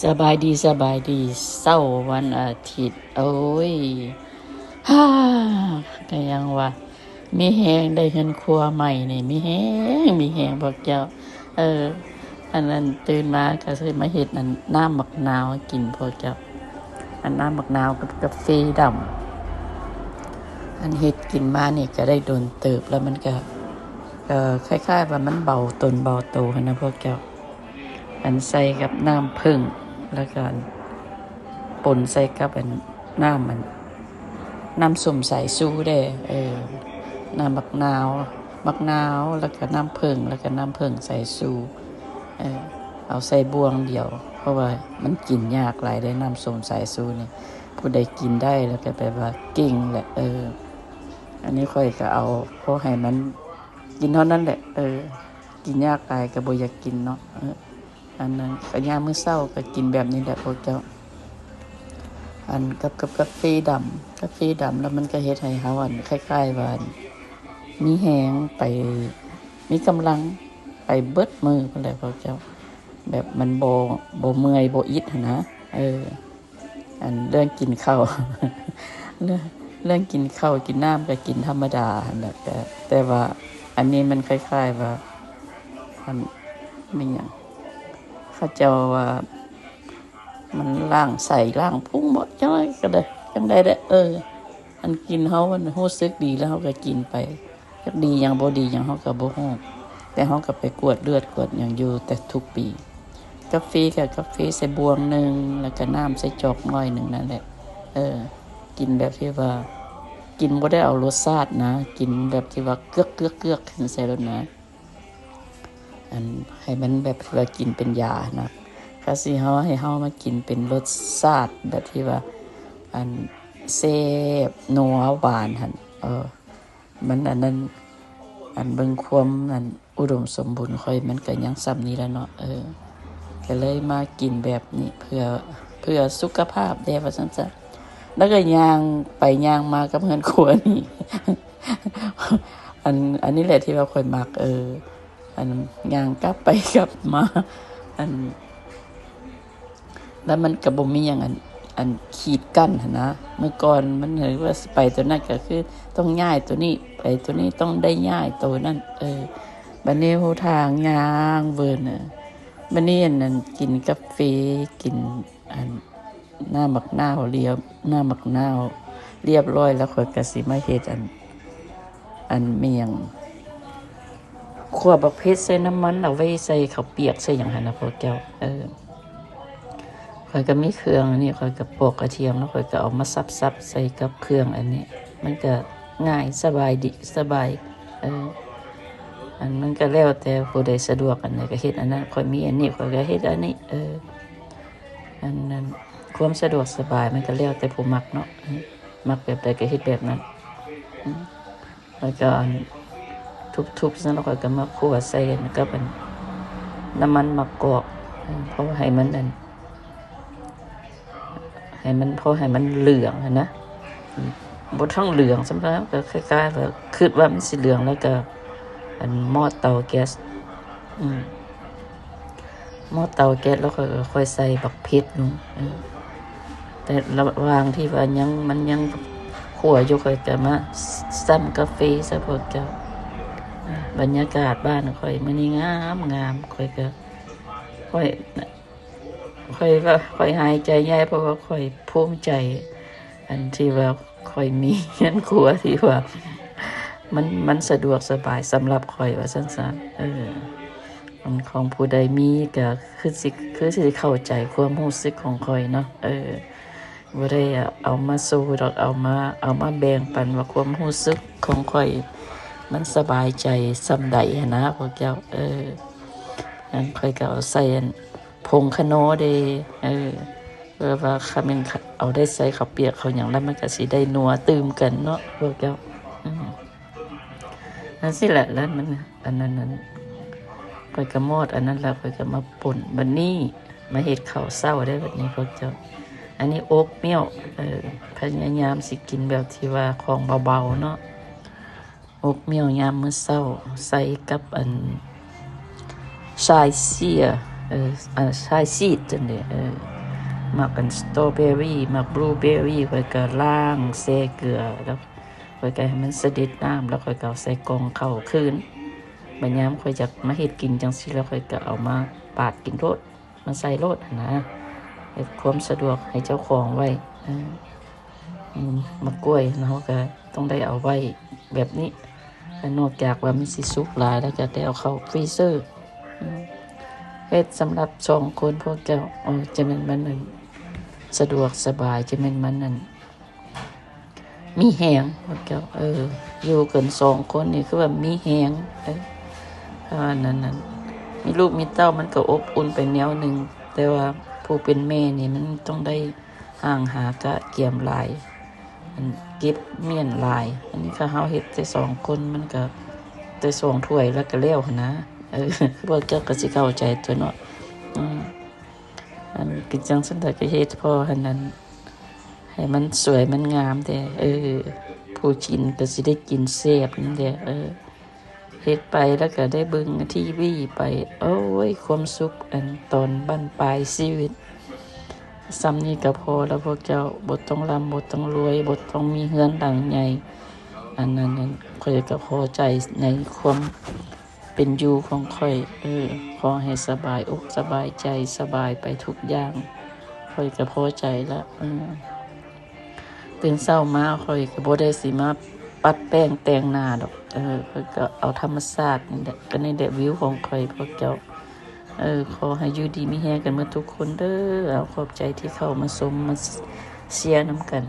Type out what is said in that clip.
ສະບາຍດີ ສະບາຍດີ ເຊົ້າວັນອາທິດ. ໂອ້ຍ ຫາ ກະຍັງວ່າມີແຮງ ໄດ້ເຮືອນຄົວໃໝ່ນີ້ ມີແຮງ ມີແຮງພວກເຈົ້າ. ເອີ ອັນນັ້ນ ຕື່ນມາກະຊິມາເຮັດອັນນ້ຳໝາກນາວໃຫ້ກິນພວກເຈົ້າ. ອັນນ້ຳໝາກນາວກັບກາເຟດຳ ອັນເຮັດກິນມານີ້ກະໄດ້ດົນເຕີບແລ້ວ. ມັນກະ ເອີ ຄ້າຍໆວ່າມັນເບົາຕົນເບົາໂຕຫັ້ນນະພວກເຈົ້າ. ອັນໃສ່ກັບນ້ຳເຜິ້ງ ແລ້ວກະປົນໃສ່ກັບອັນນ້ຳ ອັນ ນ້ຳສົ້ມສາຍຊູເດ້. ເອີ ນ້ຳໝາກນາວ ໝາກນາວ ແລ້ວກະນ້ຳເຜິ້ງ ແລ້ວກະນ້ຳເຜິ້ງສາຍຊູ. ເອີ ເອົາໃສ່ບ່ວງດຽວ ເພາະວ່າມັນກິນຍາກຫຼາຍເດ້ ນ້ຳສົ້ມສາຍຊູນີ້. ຜູ້ໃດກິນໄດ້ແລ້ວກະແປວ່າເກັ່ງແຫຼະ. ເອີ ອັນນີ້ຂ້ອຍກະເອົາພໍໃຫ້ມັນກິນເທົ່ານັ້ນແຫຼະ. ເອີ ກິນຍາກຫຼາຍກະບໍ່ຢາກກິນເນາະ. ເອີ ອັນນັ້ນກະຍາມມື້ເຊົ້າກະກິນແບບນີ້ແຫຼະພວກເຈົ້າ. ອັນກັບ ກັບກາເຟດຳ ກາເຟດຳແລ້ວມັນກະເຮັດໃຫ້ເຮົາ ອັນ ຄ້າຍໆວ່າ ອັນ ມີແຮງໄປ ມີກຳລັງໄປເບິດມື້ພຸ້ນແຫຼະພວກເຈົ້າ. ແບບມັນບໍ່ ບໍ່ເມື່ອຍບໍ່ອິດຫັ້ນນະ. ເອີ ອັນເລື່ອງກິນເຂົ້າ ເລື່ອງ ເລື່ອງກິນເຂົ້າກິນນ້ຳກະກິນທຳມະດາຫັ້ນແຫຼະ. ແຕ່ ແຕ່ວ່າອັນນີ້ມັນຄ້າຍໆວ່າ ອັນ ແມ່ນຫຍັງ ເຂົາເຈົ້າວ່າມັນລ້າງໄສ້ລ້າງພຸງບໍ ຈັ່ງໃດກະໄດ້ ຈັ່ງໃດແຫຼະ. ເອີ ອັນກິນເຮົາມັນຮູ້ສຶກດີແລ້ວເຮົາກະກິນໄປ. ຈັກດີຫຍັງບໍ່ດີຫຍັງເຮົາກະບໍ່ຮູ້ ແຕ່ເຮົາກະໄປກວດເລືອດກວດຫຍັງຢູ່ແຕ່ທຸກປີ. ກາເຟກະກາເຟໃສ່ບ່ວງໜຶ່ງ ແລ້ວກະນ້ຳໃສ່ຈອກໜ້ອຍໜຶ່ງນັ້ນແຫຼະ. ເອີ ກິນແບບທີ່ວ່າ ກິນບໍ່ໄດ້ເອົາລົດຊາດນະ ກິນແບບທີ່ວ່າເກືອກໆໆ ໃສ່ລົດນະ. ອັນ ໃຫ້ມັນແບບທີ່ວ່າກິນເປັນຢານະ. ເຂົາຊິເຮົາ ໃຫ້ເຮົາມາກິນເປັນລົດຊາດແບບທີ່ວ່າ ອັນ ແຊບນົວຫວານຫັ້ນ. ເອີ ມັນອັນນັ້ນ ອັນເບິ່ງຄວາມອັນອຸດົມສົມບູນຂ້ອຍມັນກະຍັງສ່ຳນີ້ແຫຼະເນາະ. ເອີ ກະເລີຍມາກິນແບບນີ້ເພື່ອ ເພື່ອສຸຂະພາບແດ່ວ່າຊັ້ນຊະ. ແລ້ວກະຍ່າງໄປຍ່າງມາກັບເຮືອນຄົວນີ້ ອັນ ອັນນີ້ແຫຼະທີ່ວ່າຂ້ອຍມັກ. ເອີ ອັນຍ່າງກັບໄປກັບມາ ອັນ ແລ້ວມັນກະບໍ່ມີຫຍັງ ອັນ ອັນ ຂີດກັ້ນຫັ້ນນະ. ເມື່ອກ່ອນມັນ ເອີ ວ່າຊິໄປໂຕນັ້ນກະຄືຕ້ອງຍ້າຍໂຕນີ້ ໄປໂຕນີ້ຕ້ອງໄດ້ຍ້າຍໂຕນັ້ນ. ເອີ ບາດນີ້ຮູ້ທາງຍ່າງເວີນ. ເອີ ບາດນີ້ອັນນັ້ນ ກິນກາເຟ ກິນອັນ ນ້ຳໝາກນາວລຽບ ນ້ຳໝາກນາວລຽບຮ້ອຍແລ້ວ ຂ້ອຍກະຊິມາເຮັດອັນ ອັນແມ່ນຫຍັງ ຂົ້ວບັກເຜັດໃສ່ນ້ຳມັນ ເອົາໄວ້ໃສ່ເຂົ້າປຽກໃສ່ຫຍັງຫັ້ນນະພວກເຈົ້າ. ເອີ ຂ້ອຍກະມີເຄື່ອງອັນນີ້ ຂ້ອຍກະປອກກະທຽມແລ້ວ ຂ້ອຍກະເອົາມາສັບໆໃສ່ກັບເຄື່ອງອັນນີ້ ມັນກະງ່າຍ ສະບາຍດີ ສະບາຍ. ເອີ ອັນ ມັນກະແລ້ວແຕ່ຜູ້ໃດສະດວກອັນໃດກະເຮັດອັນນັ້ນ ຂ້ອຍມີອັນນີ້ ຂ້ອຍກະເຮັດອັນນີ້. ເອີ ອັນນັ້ນ ຄວາມສະດວກສະບາຍມັນກະແລ້ວແຕ່ຜູ້ມັກເນາະ ມັກແບບໃດກະເຮັດແບບນັ້ນ. ແລ້ວກະອັນ ທຸບໆຊັ້ນ ແລ້ວຂ້ອຍກະມາຂົ້ວໃສ່ກັບອັນ ນ້ຳມັນມະກອກ ເອີ ພໍໃຫ້ມັນອັນ ໃຫ້ມັນ ພໍໃຫ້ມັນເຫຼືອງຫັ້ນນະ ບໍ່ທັງເຫຼືອງສ່ຳໃດ ກະຄ້າຍໆວ່າ ຄຶດວ່າມັນຊິເຫຼືອງ ແລ້ວກະອັນ ມອດເຕົາແກັສ ອືມ ມອດເຕົາແກັສ ແລ້ວຂ້ອຍກະຄ່ອຍໃສ່ບັກເຜັດລົງ. ເອີ ແຕ່ລະຫວ່າງທີ່ວ່າຍັງ ມັນຍັງຂົ້ວຢູ່ ຂ້ອຍກະມາຊ- ຊຳກາເຟຊະພວກເຈົ້າ. ບັນຍາກາດບ້ານຂ້ອຍມື້ນີ້ງາມໆ ຂ້ອຍກະ ຂ້ອຍ ຂ້ອຍວ່າຂ້ອຍຫາຍໃຈໃຫຍ່ ເພາະວ່າຂ້ອຍພູມໃຈ ອັນທີ່ວ່າຂ້ອຍມີເຮືອນຄົວທີ່ວ່າ ມັນ ມັນສະດວກສະບາຍສຳລັບຂ້ອຍວ່າຊັ້ນຊະ. ເອີ ອັນຂອງຜູ້ໃດມີກະຄືຊິ ຄືຊິເຂົ້າໃຈຄວາມຮູ້ສຶກຂອງຂ້ອຍເນາະ. ເອີ ບໍ່ໄດ້ເອົາມາໂຊດອກ ເອົາມາ ເອົາມາແບ່ງປັນວ່າຄວາມຮູ້ສຶກຂອງຂ້ອຍມັນສະບາຍໃຈສ່ຳໃດຫັ້ນນະພວກເຈົ້າ. ເອີ ອັນຂ້ອຍກະເອົາໃສ່ອັນ ຜົງຂະໜໍເດ້. ເອີ ເພື່ອວ່າຄັນແມ່ນເອົາໄດ້ໃສ່ເຂົ້າປຽກເຂົ້າຫຍັງແລ້ວ ມັນກະຊິໄດ້ນົວຕື່ມກັນເນາະພວກເຈົ້າ. ອືມ ຈັ່ງຊີ້ແຫຼະ ແລ້ວມັນ ອັນນັ້ນ ອັນ ຂ້ອຍກະມອດອັນນັ້ນແລ້ວ ຂ້ອຍກະມາປົ່ນ. ບາດນີ້ມາເຮັດເຂົ້າເຊົ້າເດ້ ບາດນີ້ພວກເຈົ້າ. ອັນນີ້ໂອດມີວ ເອີ ພະຍາຍາມຊິກິນແບບທີ່ວ່າຂອງເບົາໆເນາະ. ໂອດມີວຍາມມື້ເຊົ້າ ໃສ່ກັບອັນ ຊາຍເຊຍ ເອີ ອາ ຊາຍຊີດຈັ່ງຊີ້ ເອີ ໝາກອັນສະຕໍເບີຣີ ໝາກບລູເບີຣີ ຂ້ອຍກໍລ້າງແຊ່ເກືອ ແລ້ວຂ້ອຍກໍໃຫ້ມັນສະເດັດນ້ຳ ແລ້ວຂ້ອຍກໍເອົາໃສ່ກ່ອງເຂົ້າຄືນ. ບັດຍາມຂ້ອຍຢາກມາເຮັດກິນຈັ່ງຊີ້ ແລ້ວຂ້ອຍກໍເອົາມາປາດກິນໂລດ ມາໃສ່ໂລດຫັ້ນນະ ເຮັດຄວາມສະດວກໃຫ້ເຈົ້າຂອງໄວ້. ເອີ ໝາກກ້ວຍເຮົາກໍຕ້ອງໄດ້ເອົາໄວ້ແບບນີ້ ນອກຈາກວ່າມັນຊິສຸກຫຼາຍແລ້ວກໍໄດ້ເອົາເຂົ້າຟຣີເຊີ. ເອີ ເຮັດສຳລັບສອງຄົນພວກເຈົ້າ ເອີ ຈະແມ່ນມັນນັ້ນສະດວກສະບາຍ ຈະແມ່ນມັນນັ້ນມີແຮງພວກເຈົ້າ. ເອີ ຢູ່ກັນສອງຄົນນີ້ຄືວ່າມີແຮງ ເອີ ເພາະວ່ານັ້ນ ນັ້ນ ມີລູກມີເຕົ້າມັນກໍອົບອຸ່ນໄປແນວໜຶ່ງ ແຕ່ວ່າຜູ້ເປັນແມ່ນີ້ມັນຕ້ອງໄດ້ ຫ່າງຫາກະກຽມຫຼາຍ ອັນເກັບມ້ຽນຫຼາຍ. ອັນນີ້ຖ້າເຮົາເຮັດແຕ່ສອງຄົນ ມັນກະແຕ່ສອງຖ້ວຍແລ້ວກະແລ້ວຫັ້ນນະ. ເອີ ພວກເຈົ້າກະຊິເຂົ້າໃຈຕົວະເນາະ. ອືມ ອັນກະຈັ່ງຊັ້ນແຫຼະ ກະເຮັດພໍຫັ້ນນັ້ນ ໃຫ້ມັນສວຍມັນງາມແດ່. ເອີ ຜູ້ກິນກະຊິໄດ້ກິນແຊບນັ້ນແຫຼະ. ເອີ ເຮັດໄປແລ້ວກໍໄດ້ເບິ່ງທີວີໄປ ໂອ້ຍ ຄວາມສຸກ ອັນຕອນບັ້ນປາຍຊີວິດ ສ່ຳນີ້ກໍພໍແລ້ວພວກເຈົ້າ. ບໍ່ຕ້ອງລ່ຳ ບໍ່ຕ້ອງລວຍ ບໍ່ຕ້ອງມີເຮືອນຫຼັງໃຫຍ່ ອັນນັ້ນ ຂ້ອຍກໍພໍໃຈໃນຄວາມເປັນຢູ່ຂອງຂ້ອຍ. ເອີ ຂໍໃຫ້ສະບາຍອົກສະບາຍໃຈ ສະບາຍໄປທຸກຢ່າງ ຂ້ອຍກໍພໍໃຈລະ. ເອີ ຕື່ນເຊົ້າມາຂ້ອຍກໍບໍ່ໄດ້ຊິມາປັດແປງແຕ່ງໜ້າດອກ. ເອີ ຂ້ອຍກໍເອົາທຳມະຊາດນີ້ແຫຼະ ກໍນີ້ແຫຼະວິວຂອງຂ້ອຍພວກເຈົ້າ. ເອີ ຂໍໃຫ້ຢູ່ດີມີແຮງກັນໝົດທຸກຄົນເດີ. ເອົາ ຂອບໃຈທີ່ເຂົ້າມາຊົມມາເຊຍນຳກັນ.